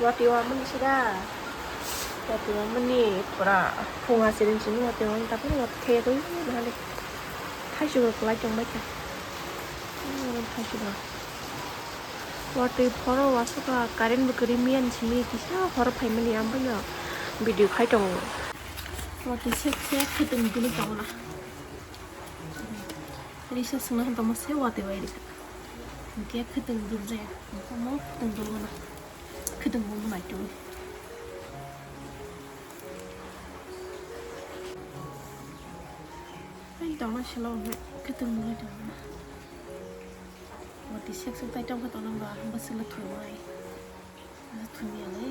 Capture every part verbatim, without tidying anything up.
Watwi wamani sida. Watwi wamani pura phunga siring simi watwi wamani tapuni watwi khe twi nahani. Thaisuk rok kwlai tongbai kha. Thaisuk rok. Watwi phoro wasukha current bo kwrwi miya ni simi kisa horo phaimani ang bono video khai tongo. Watwi sek sek khe tong dili tongo na. Risa sungna hwn tongma se watwi bai rikha. Hwnkhe khwtwng dul jaya. Omo khwtwng dul gana. Khwtwng bo mwnai twi. Ai tongma silo hwnwi khwtwng dul tongma. Watwi sek sek tai tongkha tongna ba hwnba silo thwimai. Thwimya le.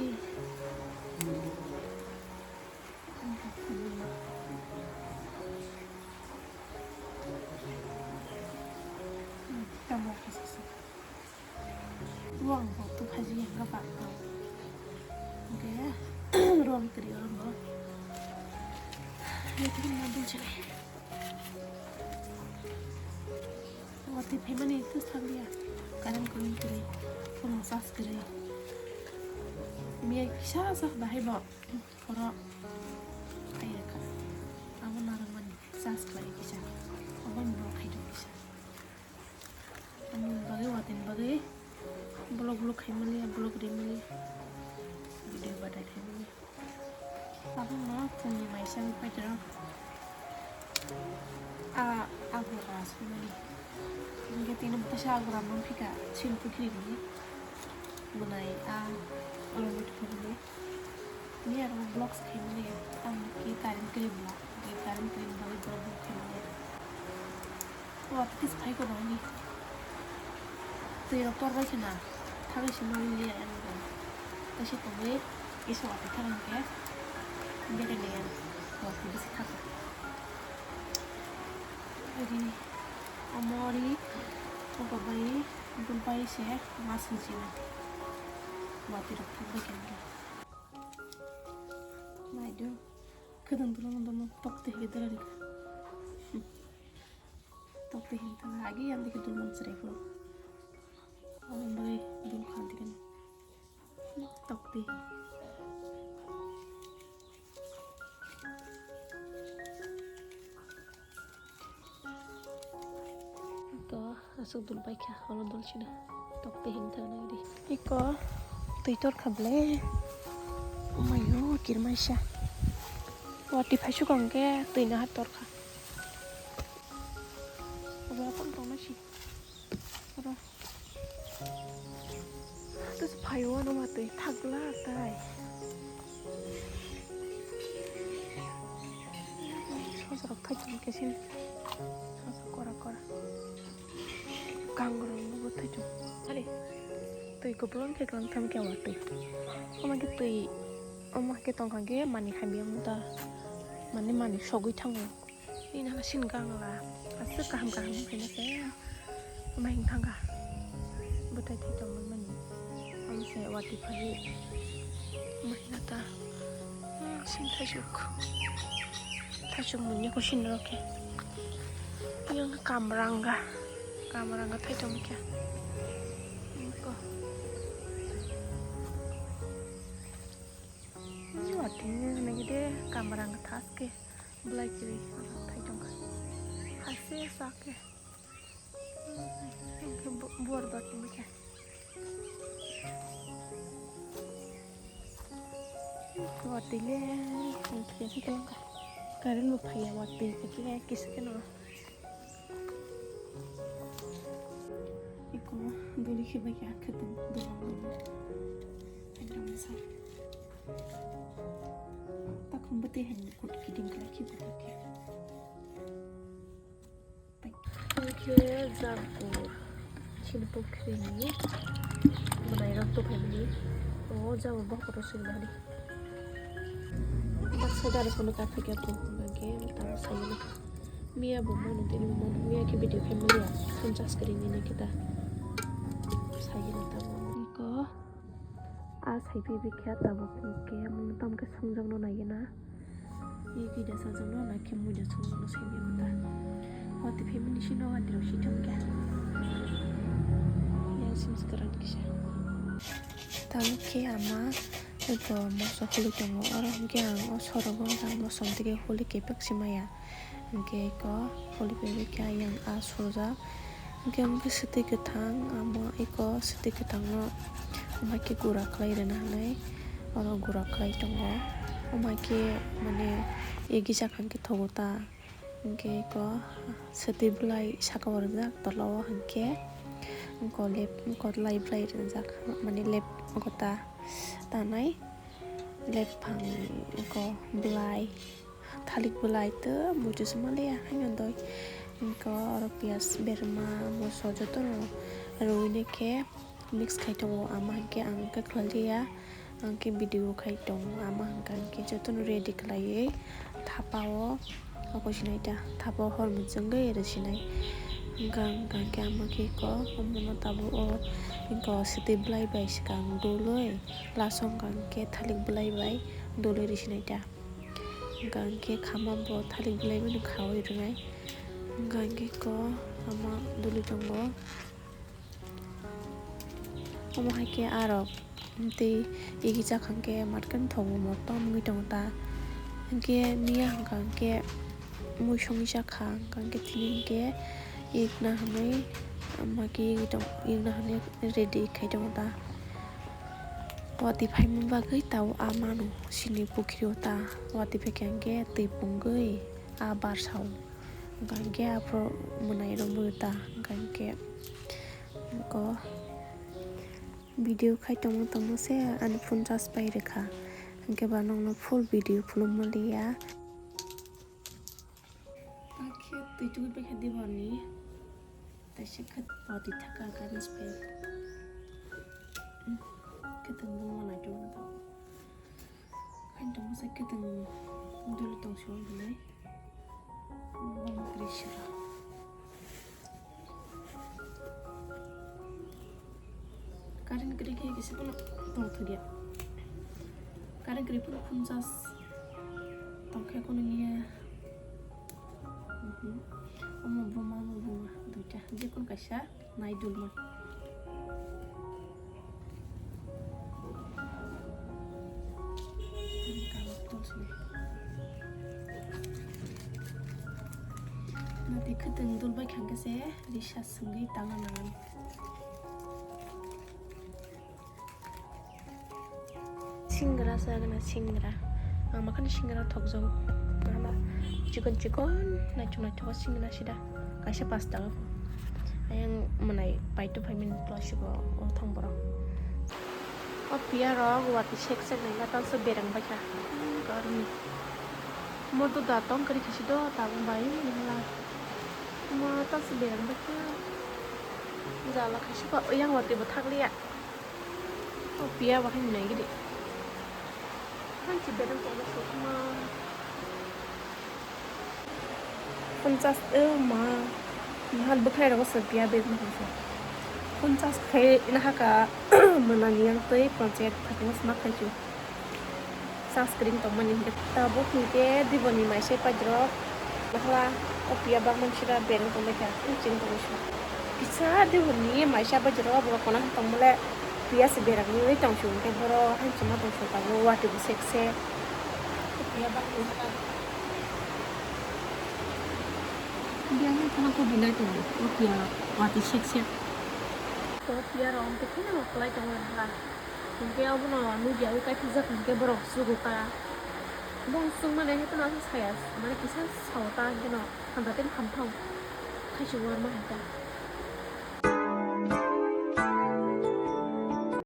Tamo khe sasa. Rong bo tu phaji yang ka bak tong. Oke ya. Rong teri rong bo. Ya tu na dun chale. Watwi phaimani tu thang ya. Current kwrwi kwrwi. Phone charge kwrwi. Miya kisa sa bahai bo. Oro khairokha. Abo narwkmani charge khlai kisa. Aboni borok khairok kisa. Ani bagwi watini bagwi vlog vlog khaimani, vlog rimani, video batai khaimani. Abono phungni maisa paitoro. A, a, bo aswkmani. Hingke tini bwsa agora mangphika, chini pukhiri ni. Mwnai a, oro muthungni. Ni aro vlogs khaimani, ang ki current kwrwi bwla, ki current kwrwi bwla vlog khaimani. Watwi kisa phai kono ni. Twi rok tor bai khna, thangwi sima liya ang bo. Kaisa tongwi, kisa watwi thang hwnkhe, berai liya, watwi bisi thang. Ri, omo ri, obo bai, bul bai se, ma sing sina. Watwi rok thang bai khna. Nai do, khwdwng dulung dulung tok twi hwnkhe dwla rikha. Tok twi hwnkhe agi yang dikhe dulung chwrai phuru. Aboni bagwi dul kha dikhe tok twi. Iko aswk dul bai kha, oro dol sina. Tok twi him thang nai di. Iko twi tor kha ble. Omayo, kirmaisa. Watwi phai sukang khe twi nahar tor kha. Oro tong tong nai si. Oro. Tus phaio ano watwi thakla tai. Sosa rok thai tong khe sini. Sosa kora kora. Kangrong bo thai tong. Ari. Twi kwplwng khe kwlwng tham khe watwi. Omo khe twi. Omo khe tong kha khe mani hamya muta. Mani mani sogwi thango. Nini hala sini gangla aswk kaham kaham wngkhaina se. Ama hing thangkha bwthai thai tongmani. Ama se watwi phaiwi ama hingna ta sini thaisuk thaisuk manya ko sini rokhe. Yang kamranga kamranga thai tongkha. Ko watwi nini de kamranga thaske. Belai kwrwi thai tongkha. Haste sakhe. Hingkhe bo-, bor dot wngkha. Watwi le hingkhe se kwlangkha. Current bo phaiya watwi khe kisa kheno. Iko duli khe bai kha khwtwng dulong dulong. Ekdom sa. Takhum bwtwi hai kut kiting khlai khe bwtwi khe. Hwnkhe Jampur chini pukhrini mwnairok tongphaimani o jabo bokhoro swngna hwnwi. Baksa gari phano kaphikha bo hwnkhe tamo saimano. Miya bo mano tini bo mano miya khe video khe manya phone charge kwrwi nini khe ta saimano tamo. Iko. A sai phai bikha tabuk hwnkhe mung tamo khe songjakno naiya na. I kida sajakno naikhe muido songjakno saiwi mata. Watwi phaimani sino wandirok sitham khe. Yang sim swkang kisa. Tamo khe ama eko moso holi tongo, oro hwnkhe ang o sorogo ang moso twi khe holi kepek se maya. Hwnkhe eko holi pebekhe ayang a surjak. Hwnkhe omo khe swtwi kwthang, amo eko swtwi kwthangno omo hai khe gura khlai rwna hinwi oro gura khlai tongo. Omo hai khe mane egi jak hwnkhe thogo ta. Hwnkhe eko swtwi bwlai saka o rwjak, tola o hwnkhe eko lep, eko lai bwlai rwjak, mane lep eko ta tanai lep phang eko bwlai. Thalik bwlai tei muitu se manliya haino doi. Hwnkhe oro piyaj, berma, moso jotono rwui khe mix khai tongo. Ama hwnkhe ang khe khlai liya, ang khe video khai tongo. Ama hwnkha hwnkhe jotono ready khlaiwi thapa o, oko sinai ta, thapa o hor muchungwi rw sinai. Hwnkha hwnkha hwnkhe ama khe eko omono tabuk o eko swtwi bwlai bai swkang dului, last o hwnkha hwnkhe thalik bwlai bai dului rw sinai ta. Hwnkha hwnkhe khama bo thalik bwlai bai no khaui rwnai. Hwnkha hwnkhe ko ama duli tongo. Omo hai khe arok tei egi jak hwnkhe matkhe thogo motom wngwi tongo ta. Hwnkhe miya hwnkha hwnkhe mui songwi jakha, hwnkha hwnkhe tini hwnkhe ekna hwnwi ama khe egi tong, ekna hwnwi ready khai tongo ta. Watwi phaima bagwi tao a mano sini pukhiri o ta. Watwi phaikha hwnkhe twi pungwi a barsao. Hwnkha hwnkhe aphuru mwnairok bo ta. Hwnkha hwnkhe eko video khai tongma tongma se ani phone charge pai rwkha. Hwnkhe ba nokno full video phunukma liya. Akhe twi twi paikha diboni. Taisa khe poti thaka gari spek. Khe tong buma nai tong. Khe tong sa khe tong dulu tong si wng nai. Buma kri sira. Current kwrwi khe kisa phano tong thwkya. Current kwrwi phano phone charge tong khe kono niya. Mhm. Omo buma, omo buma, duita. Je kono kaisa nai dulma. Nati khwtwng dul bai khang khe se risa swngwi tangna nangan. Singra sa gana singra. Ang makhani singra thokjago. Nana chikon chikon naichuk naichuk singra sida. Kaisa pas taka. Ayang mwnai paitu phai mani plastic o thang borok. O piya rok watwi sek sek nai na tanso bereng bai kha. Garmi. Mo do da tong kari khisi do tabung bai nila. Mo tanso bereng bai kha. Jala khisi ba yang watwi bo thakliya. O piya bahai nai gidi. Hanchi bedang tong sukma. Ponchas, o ma. Mahal bwkhai rogo se piya bedang tong se. Ponchas khai na haka mwnani yang tei ponchayat phatung sma khai chu. Sunscreen tongmani hinkhe tabuk hinkhe diboni maisai paidrok. Nahla o piya bangmani sida bereng tongbaikha, chini tongmani sida. Kisa diboni maisa paidrok borok kono tongmole piya se bereng nini tongsi hinkhe borok hanchima tongsi tabuk watwi bo sek sek. O piya bangmani sida. Piya nini kheno kubui nai tongo, o piya watwi sek sek. O piya rok tei kheno kwlai tongo ha. Hinkhe obono nukya o kaithajak hinkhe borok sugo ta. Bong chwngmani hai phano aswk saya, mane kisa sao ta hinkhe no hamjakhe hamthang khaisi uanma hai ta.